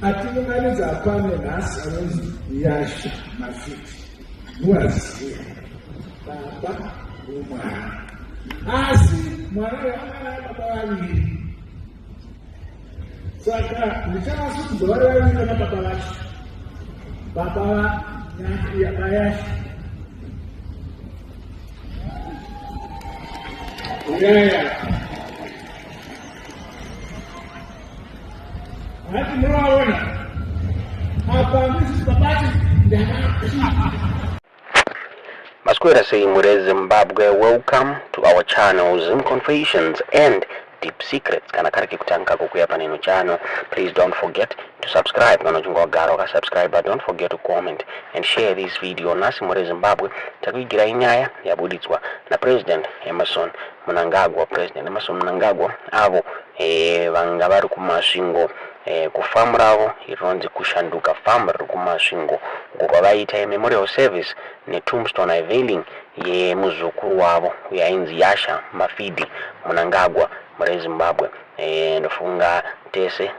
Atiunganidza pano nhasi anonzi Yasha Mafiti, muvaziva baba vomwana, asi mwana uyo anga naye baba vaviri, saka ndichavasukudza vari vaviri vana baba vacho, baba vaYasha. Uyaya hati munovaona apa Mrs Babati ndakati. Maswera sei mure Zimbabwe, welcome to our channel Zim Confessions and Deep Secrets. Kana kari kekutanga kukuya paneno channel, please don't forget to subscribe. Kana uchinge wagara wakasubscribe, but don't forget to comment and share this video. Nhasi mure Zimbabwe takuigirai nyaya yabuditswa naPresident Emmerson Mnangagwa. President Emmerson Mnangagwa avo vanga vari kuMasvingo kufamu ravo rinonzi Kushanduka Farm riri kuMasvingo, uko kwavaita memorial service netombstone unveiling yemuzukuru wavo uyo ainzi Yasha Mafidi Mnangagwa mure Zimbabwe. Ndofunga tese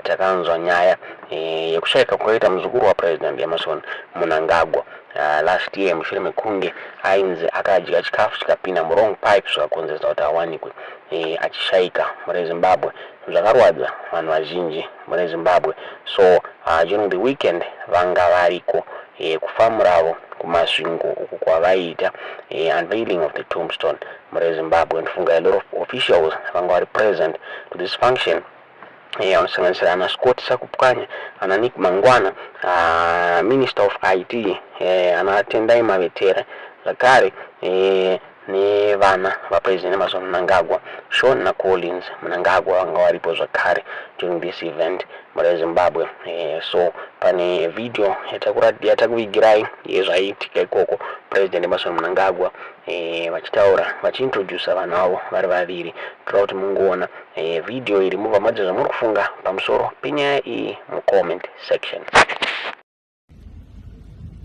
takanzwa nyaya yekushaika kwakaita muzukuru waPresident Emmerson Mnangagwa last year, mushure mekunge ainzi akadya chikafu chikapinda muwrong pipe, zvikakonzeresa kuti awanikwe achishaika mure Zimbabwe. Zvakarwadza vanhu vazhinji mune Zimbabwe. So during the weekend vanga variko kufamu ravo kuMasvingo, uku kwavaiita unveiling of the tombstone mure Zimbabwe. Ndofunga a lot of officials vanga vari present to this function, vanosanganisira ana Scott Sakupwanya, ana Nick Mangwana, Minister of IT, ana Tendai Mavetera zvakare, nevana vaPresident Emmerson Mnangagwa, Sean naCollins Mnangagwa, vanga varipo zvakare during this event mure Zimbabwe. So pane video yatakuvigirai yezvaiitika ikoko, President Emmerson Mnangagwa vachitaura, vachiintrodusa vanhu avo vari vaviri. Toda kuti mungoona video iri, mubva madzi zvamuri kufunga pamusoro penyaya iyi mucomment section.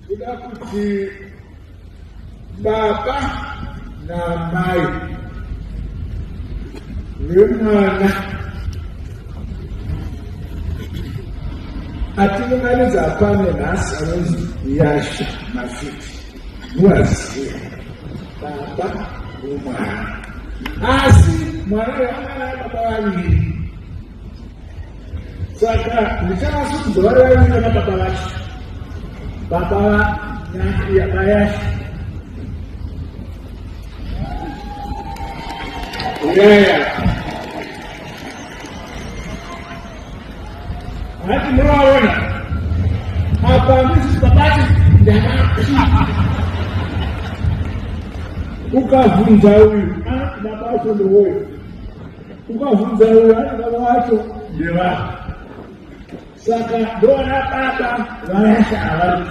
Kuda kuti baba namai vemwana atiunganidza pano nhasi anonzi Yasha Mafiti, muvaziva baba vomwana, asi mwana uyo anga naye baba vaviri, saka ndichavasukudza vari vaviri vana baba vacho, baba vaYasha. Uyaya hati munovaona apa Mrs Babati ndakati ukavhunza uyu anoti baba vacho ndewoyo, ukavhunza uyu anoti baba vacho ndevavo, saka ndoona baba vaYasha avari.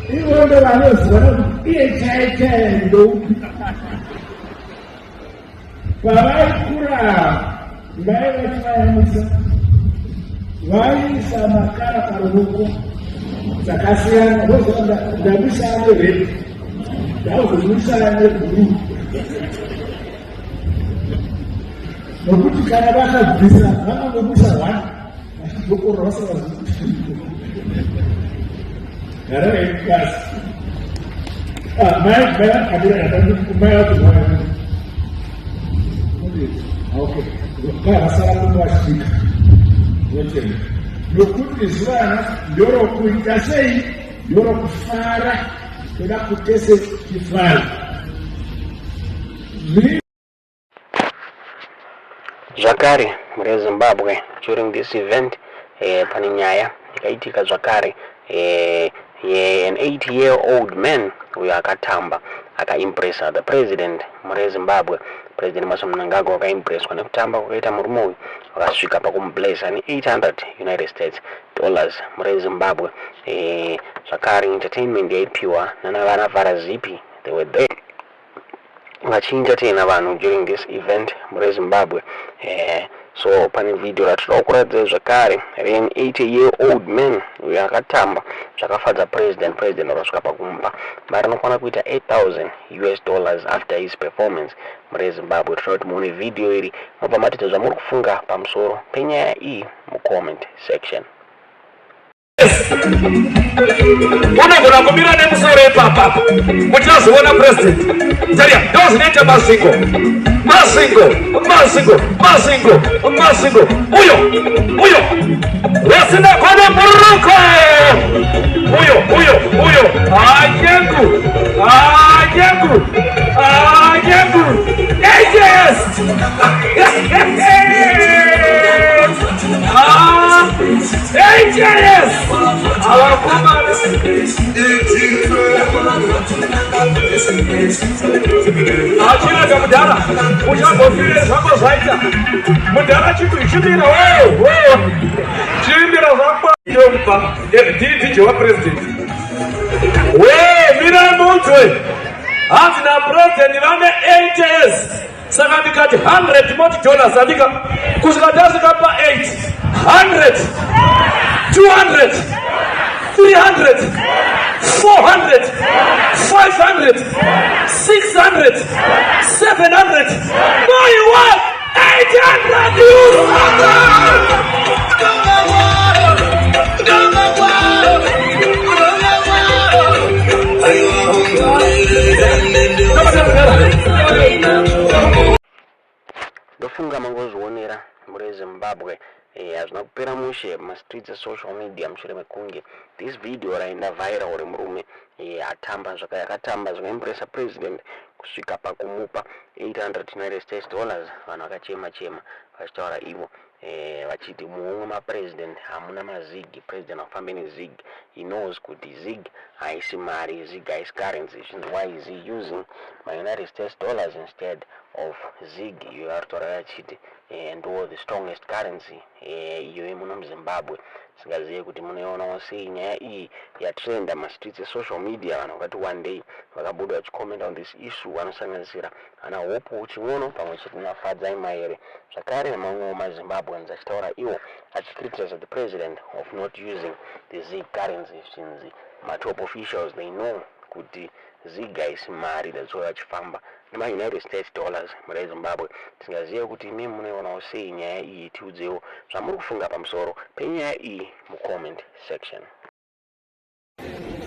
Ivo ndo vanoziva kuti iye chai chai ndoupi. Pavaikura, mai vachivayamwisa vaiisa makara paruoko dzakasiyana. Voziva ndamwisa nered, ndazomwisa neblue, nokuti kana vakabvisa vangangomwisa one vachidzokorora vasingazivi. Garai basi. Mai mai akabira mai vacho. Okay, kana vasara kumba vachisvika votenda, nokuti zuva ranhasi ndorokuita sei, ndorokufara, toda kutese tifare. Zvakare mure Zimbabwe, during this event pane nyaya yakaitika zvakare yean 80 year old man uyo akatamba akaimpressa the president mure Zimbabwe. President Emmerson Mnangagwa wakaimpresswa nekutamba kwakaita murume uyu, vakasvika pakumublessa ne800 United States dollars mure Zimbabwe. Zvakare entertainment yaipiwa nana vana Vharazipi, they were there vachientertaina vanhu during this event mure Zimbabwe. So pane video ratinoda kuratidza zvakare re an 80 year old man uyo akatamba zvakafadza president. President vakasvika pakumupa mari inokwana kuita 8000 US dollars after his performance. Muri yeZimbabwe, tinoda kuti muone video iri, mobva matidza zvamuri kufunga pamusoro penyaya iyi mucomment section. Unogona kumira nemusoro ipapa kuti azoona president. Taria, ndo zvinoita Masvingo, Masvingo, Masvingo, Masvingo, Masvingo. Uyo, uyo vasina kone muruko, uyo, uyo, uyo, anyengu, anyengu, anyengu, yes. Ah, yes, avakomana. Achirega mudhara, uchambofire zvako zvaita mudhara. Chimira, chimira zvako. Yomupa ndiri DJ wapresident we. Mirai munzwe, hanzi napresident vane 8 years, saka ndikati 100 moti dollars andika kusvika tasvika pa 8 100, 200, 300, 400, 500, 600, 700, my one, 800 euro. Ndofunga mangozvionera muri Zimbabwe. Hazvina kupera mushe mumastreets esocial media mushure mekunge this video raenda viral remurume atamba akatamba zvakaimpressa president kusvika pakumupa 800 United States dollars. Vanhu vakachema chema vachitaura ivo vachiti mumwe mapresident hamuna mazig, president afambe nezig. He knows kuti zig haisi mari, zig haisi currency. Zvinzi, why is he using maUnited States dollars instead of zig iyo vari kutaura vachiti ndo the strongest currency iyo yemuno muZimbabwe? Singazive kuti munoionawo sei nyaya iyi yatrenda mastreets esocial media. Vanhu vakati one day vakabuda vachicommenta on this issue, vanosanganisira ana Hope Chin'ono pamwe chete naFadzai Maere, zvakare nemamwewo maZimbabweans, achitaura iwo achicriticize the president of not using the zig currency, zvichinzi matop officials, they know kuti zig haisi mari, that's why vachifamba nemaUnited States dollars. Muri Zimbabwe, tingazive kuti imi munoionawo sei nyaya iyi. Tiudzewo zvamuri kufunga pamusoro penyaya iyi mucomment section.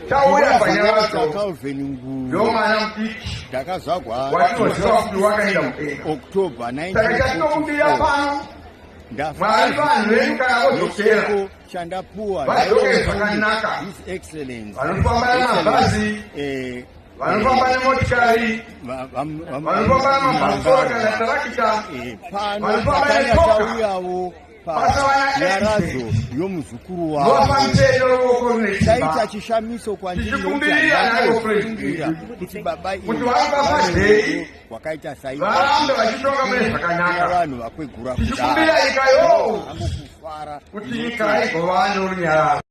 Tauya panyaradzo Calvin Nguru. Ndomwana mudiki Ndakazvagwa watinoziva kuti wakaenda mudenga. October Saka chatinokumbira 1944. pano, Mwari, vanhu vedu kana vodzokera, Nechiko chandapuwa vadzoke zvakanaka. His Excellence Vanofamba nemabhazi, vanofamba nemotikari, vanofamba nemabhasikoro kana tarakita, pano vanofamba takanga netsoka. tauyawo Pasava panyaradzo naaccident. yomuzukuru wavo. Novafambisei noruoko rune Chaita simba. chishamiso kwandiri nokuti Tichikumbirira handina naivo kufungira President kuti baba kuti vangafadhei, wakaita saizvo varambe vachitonga mune zvakanaka. Vanhu vakwegura Tichikumbira nyika yo kufara kuti nyika igova norunyararo.